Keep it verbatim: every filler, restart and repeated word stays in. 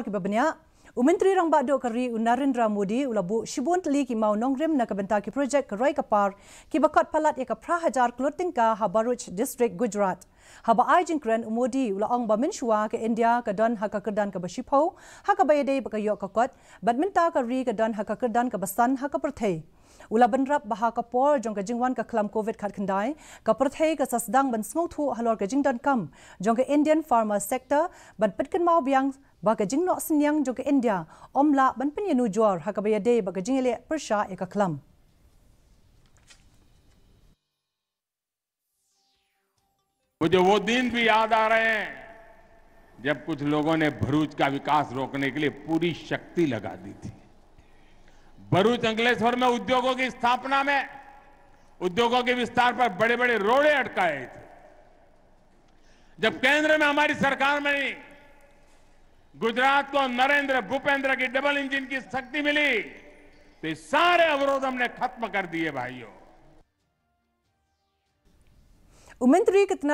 Kiba bniah. U Myntri Rangbah Duh ka ri u Narendra Modi u la buh shibun tylli ki maw nongrim na ka bynta ki projek ka roi ka par kiba kot palat ïa ka phra hajar klur tyngka ha Bharuch District, Gujarat. Haba ai jingkren u Modi u la ong ba mynshuwa ka India ka don ha ka kyrdan kaba shiphew ha kaba ïadei bad ka ïoh ka kot, bad mynta ka ri ka don ha ka kyrdan kaba san ha ka pyrthei. U la bynrap ba ha ka por jong ka jingwan ka khlam covid khatkhyndai, ka pyrthei ka sa sdang ban sngewthuh halor ka jingdonkam jong ka Indian pharma sector, ban pynkynmaw biang ba ka jingnoh synñiang jong ka India ym lah ban pynïanujor ha kaba ïadei bad ka jingïaleh pyrshah ïa ka khlam. मुझे वो दिन भी याद आ रहे हैं, जब कुछ लोगों ने भरूच का विकास रोकने के लिए पूरी शक्ति लगा दी थी। भरूच अंकलेश्वर में उद्योगों की स्थापना में, उद्योगों के विस्तार पर बड़े-बड़े रोड़े अटकाए थे। जब केंद्र में हमारी सरकार बनी, गुजरात को नरेंद्र भूपेंद्र की डबल इंजन की शक्ति मिली, तो ये सारे अवरोध हमने खत्म कर दिए, भाइयों। U Myntri ka tnat